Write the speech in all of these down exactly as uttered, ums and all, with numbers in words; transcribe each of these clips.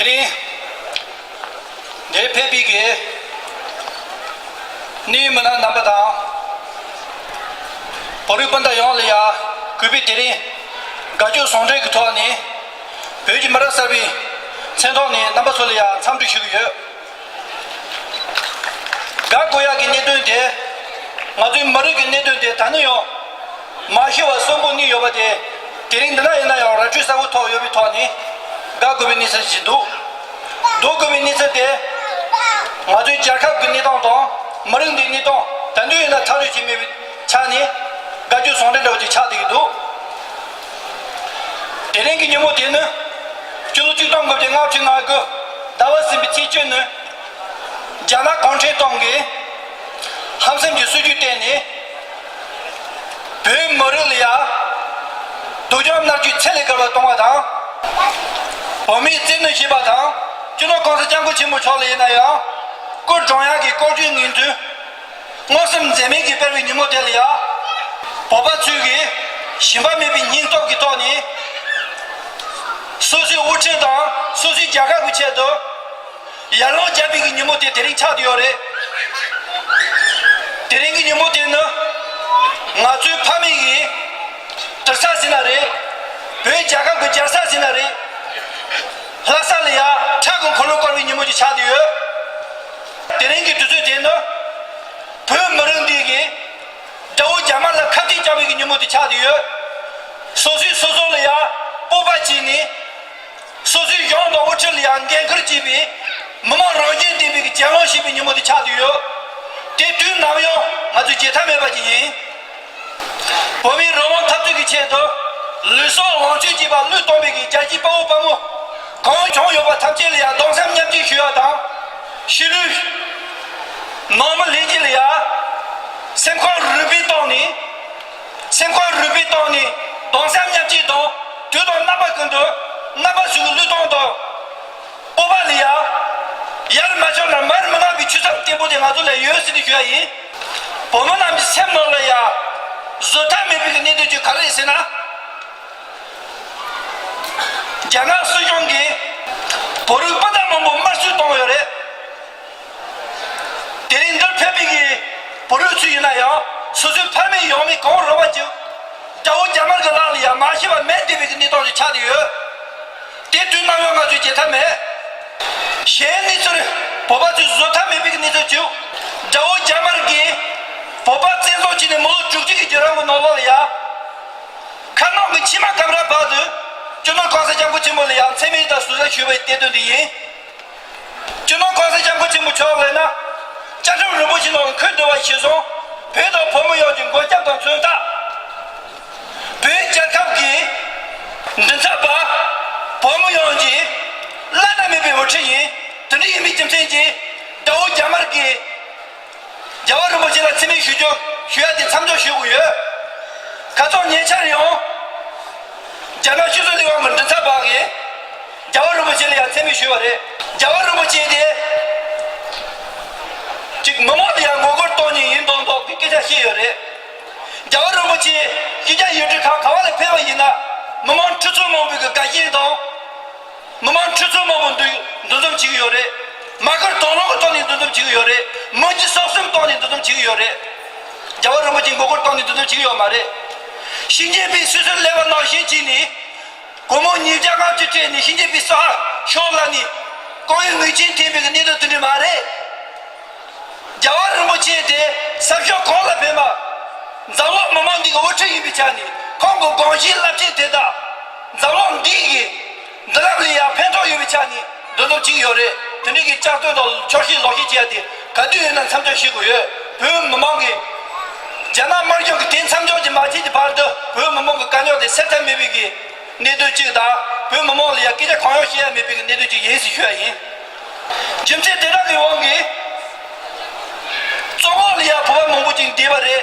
དེ་རིང་འདིར་ཕེབས་པའི་གི་གནད་ཡོད་མི་སྣ་རྣམ་པ་དང་། བོད་རིགས་སྤུན་ཟླ་ཡོངས་ལ་ཡ་གུས་པས་དེ་རིང་དགའ་སྐྱོ་ཟུང་འབྲེལ་གྱི་ཐོག་ནས་བོད་ཀྱི་མི་རབས་གསར་པའི་མཚན་ཐོག་ནས་རྣམ་པ་ཚོ་ལ་ཡ་འཚམས་འདྲི་ཞུ་གི་ཡོད། དགའ་དགོས་ཡག་གི་གནད་དོན་དེ། ང་ཚོའི་མི་རིགས་ཀྱི་གནད་དོན་དེ་ད་ནི་ཡང་མ་ཤི་བ་གསོན་པོ་གཉིས་ཡོད་པ་དེ། དེ་རིང་འདི་ན་ཡིན་ན་ཡང་ར་སྤྲོད་གསལ་པོ་ཐོག་ཡོད་པའི་ཐོག་ནས་དགའ་དགོས་པའི་གནས་ཚུལ་ཞིག་འདུག་འདུག་དགོས་པའི་གནས་ཚུལ་དེ། ང་ཚོའི་རྒྱལ་ཁབ་ཀྱི་གནས་སྟངས་དང་མི་རིགས་འདིའི་གནས་སྟངས་ད་དུང་ཡིན་ན་ཐག་གཅོད་བྱེད་མེད་པའི་ཆ་ནས་དགའ་སྐྱོ་ཟུང་འབྲེལ་འདྲ་བོ་ཅིག་ཆགས་བསྡད་ཀྱི་འདུག་དེ་རིང་གི་ཉིན་མོ་དེ་ནི་སྤྱི་ལོ་ཆིག་སྟོང་དགུ་བརྒྱ་ལྔ་བཅུ་ང་དགུ་ཟླ་བ་གསུམ་པའི་ཚེས་བཅུ་ནི། རྒྱ་ནག་གུང་ཁྲན་ཏང་གིས་ཧམ་སེམས་ཀྱི་སྲིད་ཇུས་བསྟན་ནས། བོད་མི་རིགས་ལ་ཡ་སྡུག་སྦྱོང་མནར་གཅོད་ཚད་ལས་བརྒལ་བ་གཏོང་བ་དང་། བོད་མིའི་བཙན་གནོན་བྱས་པ་དང་། སྤྱི་ནོར་གོང་ས་སྐྱབས་མགོན་ཆེན་པོ་མཆོག་ལ་ཡིན་ན་ཡང་སྐུ་གྲོངས་ཡག་གི་ལྐོག་ཇུས་ངན་ཚུལ་མངོན་སུམ་འཛེམ་མེད་ཀྱིས་སྤེལ་བའི་ཉིན་མོ་དེ་ལ་ཡ། བོད་པ་ཚོས་ཀྱིས་ཞུམ་པ་མེད་པའི་སྙིང་སྟོབས་ཀྱི་ཐོག་ནས། སོ་སོའི་དབུ་ཁྲིད་དང་སོ་སོའི་རྒྱལ་ཁབ་ཀྱི་ཆེད་དུ། ཡར་ལངས་རྒྱག་པའི་གི་ཉིན་མོ་དེ་དེ་རིང་ཆགས་བསྡད་ཡོད་རེད། དེ་རིང་གི་ཉིན་མོ་དེ་ནི་ང་ཚོའི་ཕ་མེས་ཀྱི་དུར་ས་ཟེར་ན་རེད། བོད་རྒྱལ་ཁབ་ཀྱི་རྒྱལ་ས་ཟེར་ན་རེད། ལྷ་ས་ལ་ཡ་ཁྲག་གི་འཁོར་ལོ་བསྐོར་བའི་ཉིན་མོ་ཅིག་ཆགས་བསྡད་ཡོད། དེ་རིང་གི་དུས་ཚོད་དེ་ནི་བོད་མི་རིགས་འདི་གི་དགྲ་བོ་རྒྱ་དམར་ལ་ཁ་གཏད་བཅག་པའི་གི་ཉིན་མོ་དེ་ཆགས་བསྡད་ཡོད། སོ་སོས་སོ་སོ་ལ་ཡ་སྤོབས་པ་བྱས་ནས། སོ་སོའི་གཞུང་དང་དབུ་ཁྲིད་ལ་ཡང་འགན་ཁུར་བྱས་པའི་མི་མང་རང་བཞིན་ལྡན་པའི་གྱེན་ལངས་བྱེད་པའི་ཉིན་མོ་དེ་ཆགས་བསྡད་ཡོད། དེ་དུས་ནམ་ཡང་ང་ཚོས་བརྗེད་ཐབས་མེད་པ་ཅིག་ཡིན། བོད་མིའི་རང་དབང་འཐབ་རྩོད་ཀྱི་ཆེད་དུ་ལུས་སྲོག་ལོངས་སྤྱོད་བཅས་པ་བློས་གཏོང་བའི་གི་རྒྱལ་གཅེས་དཔའ་བོ་དཔའ་མོ་གང་བྱུང་ཡོད་པ་ཐམས་ཅད་ལ་ཡང་གདུང་སེམས་མཉམ་སྐྱེད་ཞུ་བ་དང་། ཤི་ལུས་ནང་མི་ལྷན་རྒྱས་ལ་ཡང་སེམས་ཁམས་རུས་པའི་སྟེང་ནས། སེམས་ཁམས་རུས་པའི་སྟེང་ནས་གདུང་སེམས་མཉམ་སྐྱེད་དང་དུས་དང་རྣམ་པ་ཀུན་ཏུ་རྣམ་པ་ཚོའི་བློས་གཏོང་དང་། སྤོབས་པ་ལ་ཡང་ཡར་མ་ཕྱིན་ན་མར་མི་ལངས་པའི་ཆུ་ཚད་བརྟན་པོ་དེ་ང་ཚོ་ལ་ཡོད་ཟེར་ནས་ཞུ་ཡ་ཡིན། བོད་མི་རྣམས་ཀྱི་སེམས་ནང་ལ་ཡང་བཟོད་ཐབས་མེད་པའི་གནད་དོན་ཅིག་ག་རེ་ཡིན་ཟེར་ན། རྒྱ་ནག་སྲིད་གཞུང་གིས་བོད་རིགས་སྤུན་ཟླ་མང་པོ་དམར་གསོད་བཏང་ཡོད་རེད། དེ་རིང་འདིར་ཕེབས་པའི་གི་བོད་རིགས་ཚོ་ཡིན་ན་ཡང་སོ་སོའི་ཕ་མེས་ཡང་མེས་གང་རུང་བ་ཅིག་དགྲ་བོ་རྒྱ་དམར་གྱི་ལག་ལ་ཡང་མ་ཤི་བར་མེར་སྲེག་པའི་གི་གནས་སྟངས་ཅིག་ཆགས་བསྡད་ཡོད། དེ་དུས་ནམ་ཡང་ང་ཚོས་བརྗེད་ཐབས་མེད། གཞན་གནས་ཚུལ་བོད་པ་ཚོས་བཟོད་ཐབས་མེད་པའི་གི་གནས་ཚུལ་ཅིག་དགྲ་བོ་རྒྱ་དམར་གྱིས་བོད་པ་བཙན་བཟུང་བྱས་ནས་མི་ལོ་དྲུག་ཅུ་གི་བརྒྱུད་རིམ་གྱི་ནང་ལོགས་ལ་ཡང་། ཁ་ནང་གི་མཆིལ་མ་སྐམ་ར་བར་དུ་སྤྱི་ནོར་གོང་ས་སྐྱབས་མགོན་ཆེན་པོ་ལ་ཡང་མཚན་སྨད་དང་ཟུར་ཟ་ཞུས་པའི་གནད་དོན་འདི་ཡིན། སྤྱི་ནོར་གོང་ས་སྐྱབས་མགོན་ཆེན་པོ་མཆོག་ལ་ན་བཅའ་ཁྲིམས་རིན་པོ་ཆེ་ནང་ལ་འཁོད་འདུག་པ་གཞིར་བཟུང་བོད་དང་བོད་མི་ཡོངས་ཀྱི་མགོན་སྐྱབས་དང་མཚོན་རྟགས། བོད་རྒྱལ་ཁབ་ཀྱི་མགྲིན་ཚབ་པ། བོད་མི་ཡོངས་ཀྱི་བླ་ན་མེད་པའི་དབུ་ཁྲིད་ཡིན། དེ་འདྲ་ཡིན་པའི་རྒྱུ་མཚན་གྱིས་དགྲ་བོ་རྒྱ་དམར་གྱིས། རྒྱལ་བ་རིན་པོ་ཆེ་ལ་མཚན་སྨད་ཞུ་རྒྱུ་ཞུ་ཡ་དེ་མཚམས་འཇོག་ཞུ་དགོས་ཡོད། ཁ་སང་ཉེ་ཆར་ཡང་རྒྱ་ནག་སྤྱི་ཚོགས་ལས་ཁུངས་ཀྱི་མགྲིན་ཚབ་པ་གིས་རྒྱལ་བ་རིན་པོ་ཆེ་ལ་ཡང་མཚན་སྨད་ཞུས་པ་རེད། རྒྱལ་བ་རིན་པོ་ཆེ་དེ་ཅིག་མི་མང་ལ་ཡང་ངོ་རྒོལ་གཏོང་མཁན་ཡིན་མདོག་མདོག་གི་སྐད་ཆ་བཤད་ཡོད་རེད། རྒྱལ་བ་རིན་པོ་ཆེ་སྤྱི་ཁྱབ་ཡིག་འབྲེལ་ཁང་ག་བ་ལ་ཕེབས་པ་ཡིན་ན་མི་མང་ཁྲི་ཚོ་མང་པོའི་གི་དགའ་ཞེན་དང་། མི་མང་ཁྲི་ཚོ་མང་པོ་འདུ་འདུ་འཛོམས་བྱེད་ཀྱི་ཡོད་རེད། མ་སྐུལ་དང་བླངས་ཀྱི་ཐོག་ནས་འདུ་འཛོམས་བྱེད་ཀྱི་ཡོད་རེད། མི་འཇིགས་སྲོག་གསུམ་ཐོག་ནས་འདུ་འཛོམས་བྱེད་ཀྱི་ཡོད་རེད། རྒྱལ་བ་རིན་པོ་ཆེ་མགོ་སྐོར་བཏང་ནས་འདུ་འཛོམས་བྱེད་ཀྱི་ཡོད་མ་རེད། ཞི་འཇམ་པའི་སྲིད་ཟུར་ལས་པ་ནང་བཞིན་བྱས་ནས། སྒོར་མོ་ཉིས་བརྒྱ་ལྔ་བཅུ་སྤྲད་ནས་ཞི་འཇམ་པའི་སྲིད་ཧ་ཤོག་ལ་ནི་ལྐོག་གཡོ་ངོས་ཆེན་འཐེན་པའི་གནས་སྟངས་དེ་འདྲ་མ་རེད། རྒྱལ་བ་རིན་པོ་ཆེ་དེ་ས་ཕྱོགས་གང་ལ་ཕེབས་མ། འཛམ་གླིང་མི་མང་འདི་གི་དབུ་ཁྲིད་ཡིན་པའི་ཆ་ནས་ཁོང་གི་དགོངས་གཞིའི་རླབས་ཆེན་དེ་དག་འཛམ་གླིང་འདི་གི་མདུན་ལམ་ལ་ཡང་ཕན་ཐོགས་ཡོད་པའི་ཆ་ནས་འདུ་འཛོམས་བྱེད་ཀྱི་ཡོད་རེད། དེ་འདྲ་གི་བསྐྱར་ཟློས་དང་འཆར་གཞི་ལག་བསྟར་བྱེད་ཡ་དེ་ག་དུས་ཡིན་ན་མཚམས་འཇོག་བྱེད་དགོས་ཡོད། བོད་མི་མང་གི་རྒྱ་ནག་དམར་གཞུང་གི་དེ་མཚམས་འཇོག་ཅིག་མ་བྱེད་ཀྱི་བར་དུ་བོད་མི་མང་གི་དཀའ་རྙོག་དེ་སེལ་ཐབས་མེད་པའི་གི་གནད་དོན་གཅིག་དང་། བོད་མི་མང་ལ་ཡང་སྐད་ཆ་གང་ཡང་བཤད་ཡ་མེད་པའི་གནད་དོན་གཅིག་ཡིན་ཞེས་ཞུ་ཡ་ཡིན། རྒྱུ་མཚན་དེ་དག་གི་དབང་གིས་བཙོན་འོག་ལ་ཡང་བོད་པ་མང་པོ་ཅིག་བསྡད་པ་རེད།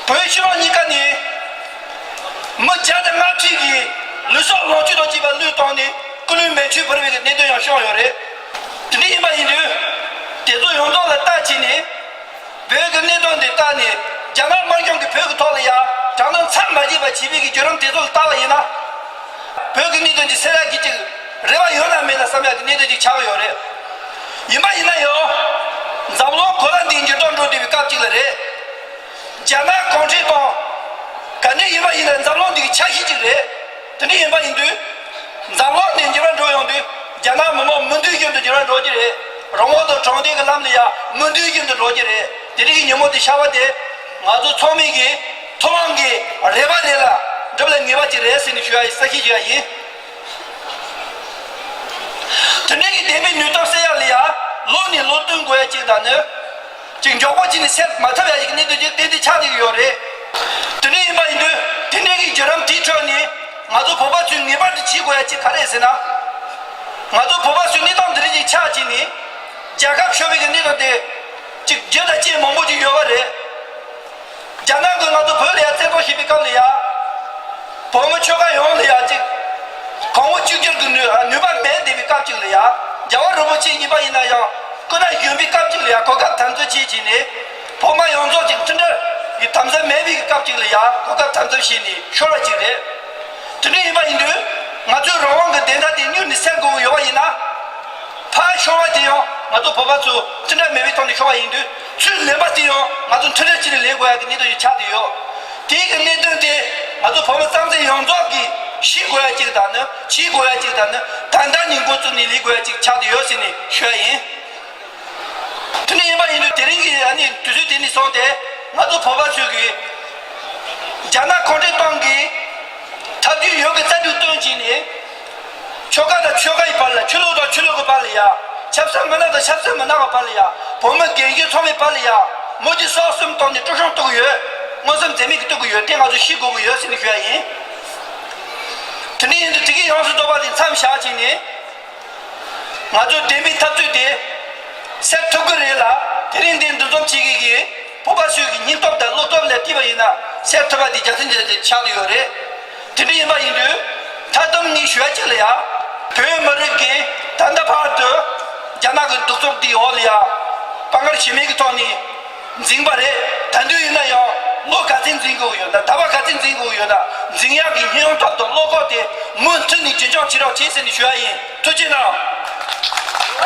བོད་ཕྱི་ལོགས་གཉིས་ཀ་ནས་མི་བརྒྱ་དང་ལྔ་བཅུ་གིས་ལུས་སྲོག་ལོངས་སྤྱོད་དང་བཅས་པ་བློས་བཏང་ནས་སྐུ་ལུས་མེ་མཆོད་ཕུལ་བའི་གནད་དོན་ཡང་བྱུང་ཡོད་རེད། དེ་འདྲ་ཡིན་པ་ཡིན་དུས། དེ་ཚོ་ཡོངས་རྫོགས་ལ་བལྟས་བྱས་ནས། བོད་ཀྱི་གནད་དོན་འདི་ལྟ་ནས་རྒྱ་ནག་དམར་གཞུང་གིས་བོད་ཀྱི་ཐོག་ལ་ཡ་དྲག་གནོན་མཚམས་མ་བཅད་པ་བྱས་པའི་གི་བརྒྱུད་རིམ་དེ་ཚོ་ལ་བལྟས་པ་ཡིན་ན། བོད་ཀྱི་གནད་དོན་གྱི་སེལ་ཡག་གི་ཅིག་ གནད་དོན་ཅིག་ཆགས་ཡོད་རེད། ཡིན་པ་ཡིན་ན་ཡང་། འཛམ་གླིང་གོ་ལ་འདིའི་འགྱུར་ལྡོག་འགྲོ་བསྡད་པའི་སྐབས་ཅིག་ལ་རེད། རྒྱ་ནག་གུང་ཁྲན་ཏང་། ག་ནས་ཡིན་པ་ཡིན་ན་འཛམ་གླིང་འདིའི་ཆ་ཤས་ཅིག་རེད། དེ་འདྲ་ཡིན་པ་ཡིན་དུས། འཛམ་གླིང་འདི་འགྱུར་བ་འགྲོ་ཡོང་དུས། རྒྱ་ནག་མི་མང་མུ་མཐུད་བཞིན་དུ་འགྱུར་བ་འགྲོ་གི་རེད། རང་དབང་དང་དྲང་བདེན་གྱི་ལམ་ལ་ཡང་མུ་མཐུད་བཞིན་དུ་འགྲོ་གི་རེད། དེ་རིང་གི་ཉིན་མོ་དེ་ཤར་བ་དེ། ང་ཚོ་ཚང་མས་ཀྱི་ཐུབ་དབང་གི་རེ་བ་རེ་ལ་འགྲུབ་ལ་ངེས་པ་ཅིག་རེད་ཟེར་ནས་ཞུ་ཡ་ཡིན། གསལ་བཤད་ཞུ་ཡ་ཡིན། དེ་འདྲའི་གི་བདེན་པའི་ནུས་སྟོབས་སེལ་ཡག་ལ་ཡ། ལོ་ནས་ལོ་བསྟུན་དགོས་ཡ་གཅིག་དང་ནི། ཅིག་མགྱོགས་པོ་ཅིག་ནས་སེལ་མ་ཐུབ་ཡ་ཡི་གནད་དོན་ཅིག་ཏན་ཏན་ཆགས་བསྡད་ཀྱི་ཡོད་རེད། དེ་འདྲ་ཡིན་པ་ཡིན་དུས་དེ་འདྲའི་གི་བརྒྱུད་རིམ་དེའི་ཁྲོད་ནས་ང་ཚོ་བོད་པ་ཚོས་ངེས་པར་དུ་བྱེད་དགོས་ཡ་གཅིག་ག་རེ་རེད་ཟེར་ན། ང་ཚོ་བོད་པ་ཚོས་གནས་སྟངས་འདི་རིགས་ཅིག་ཆགས་ཀྱིན་ནས། རྒྱལ་ཁབ་ཤོར་བའི་གི་གནས་སྟངས་དེ། ཅིག་བརྒྱུད་ལ་རྐྱེན་མང་པོ་ཅིག་ཡོད་པ་རེད། རྒྱ་ནག་གིས་ང་ཚོ་བོད་ལ་ཡ་བཙན་ཐབས་བྱེད་པའི་སྐབས་ལ་ཡ། བོད་མི་ཆོལ་ཁ་ཡོངས་ལ་ཡ་ཅིག་གོང་བུ་གཅིག་གྱུར་གྱི་ནུས་ནུས་པ་མེད་བསྡད་པའི་སྐབས་ཅིག་ལ་ཡ། རྒྱལ་བ་རིན་པོ་ཆེ་ཡིན་པ་ཡིན་ན་ཡང་སྐུ་ན་གཞོན་པའི་སྐབས་ཅིག་ལ་ཡ་གོ་སྐབས་དམ་འཛིན་བྱེད་བྱས་ནས། བོད་མི་ཡོངས་རྫོགས་ཀྱི་མཐུན་སྒྲིལ་གྱི་དམ་ཟབ་མེད་པའི་སྐབས་ཅིག་ལ་ཡ་གོ་སྐབས་དམ་འཛིན་བྱས་ནས་ཤོར་བ་ཅིག་རེད། དེ་འདྲ་ཡིན་པ་ཡིན་དུས། ང་ཚོའི་རང་དབང་གི་བདེན་མཐའ་དེ་མྱུར་ནས་སེལ་དགོས་ཀྱི་ཡོད་པ་ཡིན་ན། ཕར་ཤོར་བ་དེ་ཡང་ང་ཚོ་བོད་པ་ཚོ་མཐུན་སྒྲིལ་མེད་པའི་ཐོག་ནས་ཤོར་བ་ཡིན་དུས། ཚུར་ལེན་པ་དེ་ཡང་ང་ཚོ་མཐུན་སྒྲིལ་གྱིས་ལེན་དགོས་ཡ་གི་གནད་དོན་ཞིག་ཆགས་བསྡད་ཡོད། དེའི་གི་གནད་དོན་དེ་ང་ཚོ་བོད་པ་རྩ་འཛིན་ཡོངས་རྫོགས་ཀྱིས་ཤེས་དགོས་ཡ་གཅིག་དང་ནི། བྱེད་དགོས་ཡ་གཅིག་དང་ནི། ད་ལྟ་ནས་འགོ་བཙུགས་ནས་ལས་དགོས་ཡ་གཅིག་ཆགས་བསྡད་ཡོད་ཟེར་ནས་ཞུ་ཡ་ཡིན། དེ་འདྲ་ཡིན་པ་ཡིན་དུས་དེ་རིང་གི་ཨ་ནི་དུས་ཚོད་དེ་ནས་བཟུང་སྟེ་ང་ཚོ་བོད་པ་ཚོས་ཀྱིས་རྒྱ་ནག་གུང་ཁྲན་ཏང་གིས་ཐབས་ཇུས་ཡོད་དགུ་རྩལ་སྤྲུགས་བཏོན་བྱས་ནས། ཆོལ་ཁ་དང་ཆོལ་ཁ་ཡི་བར་ལ། ཆོས་ལུགས་དང་ཆོས་ལུགས་ཀྱི་བར་ལ་ཡ། ཆབ་སྲིད་མི་སྣ་དང་ཆབ་སྲིད་མི་སྣ་གི་བར་ལ་ཡ། བོད་མི་རྒན་གཞོན་ཚང་མའི་བར་ལ་ཡ། མུ་མཐུད་གསར་གསུམ་བཏང་ནས་དཀྲུག་ཤིང་གཏོང་གི་ཡོད། མངོན་སུམ་འཛེམ་མེད་ཀྱིས་གཏོང་གི་ཡོད། དེ་ང་ཚོས་ཤེས་དགོས་ཀྱི་ཡོད་ཟེར་ནས་ཞུ་ཡ་ཡིན། དེ་འདྲ་ཡིན་དུས་དེ་གའི་ཡོངས་སུ་རྫོགས་པ་དེ་མཚམས་བཞག་བྱས་ནས། ང་ཚོས་བདེན་པའི་འཐབ་རྩོད་དེ་སེལ་ཐུབ་ཀྱི་རེད་ལ། དེ་རིང་འདིར་འདུ་འཛོམས་བྱེད་མཁན་གྱི་བོད་པ་ཚོའི་གི་སྙིང་སྟོབས་དང་བློ་སྟོབས་ལ་བལྟས་པ་ཡིན་ན། སེལ་ཐུབ་པ་དེ་རྒྱལ་མཚན་རྒྱལ་མཚན་ཆགས་ཀྱི་ཡོད་རེད། དེ་འདྲ་ཡིན་པ་ཡིན་དུས། མཐའ་བསྡོམས་ངས་ཞུ་ཡ་གཅིག་ལ་ཡ། བོད་མི་རིགས་ཀྱིས་ད་ལྟ་བར་དུ་རྒྱ་ནག་གི་གདུག་རྩུབ་དེའི་འོག་ལ་ཡ། དཔའ་ངར་ཞུམ་མེད་ཀྱི་ཐོག་ནས། འཛིང་པ་རེད། ད་དུང་ཡིན་ན་ཡང་ལོ་ག་ཚོད་འཛིང་དགོས་ཡོད་ན། ཟླ་བ་ག་ཚོད་འཛིང་དགོས་ཡོད་ན། འཛིང་ཡག་གི་སྙིང་སྟོབས་དང་བློ་ཁོག་དེ་མུ་མཐུད་ནས་རྒྱུན་འཁྱོངས་བྱེད་རོགས་བྱེད་ཟེར་ནས་ཞུ་ཡ་ཡིན། ཐུགས་རྗེ་གནང་།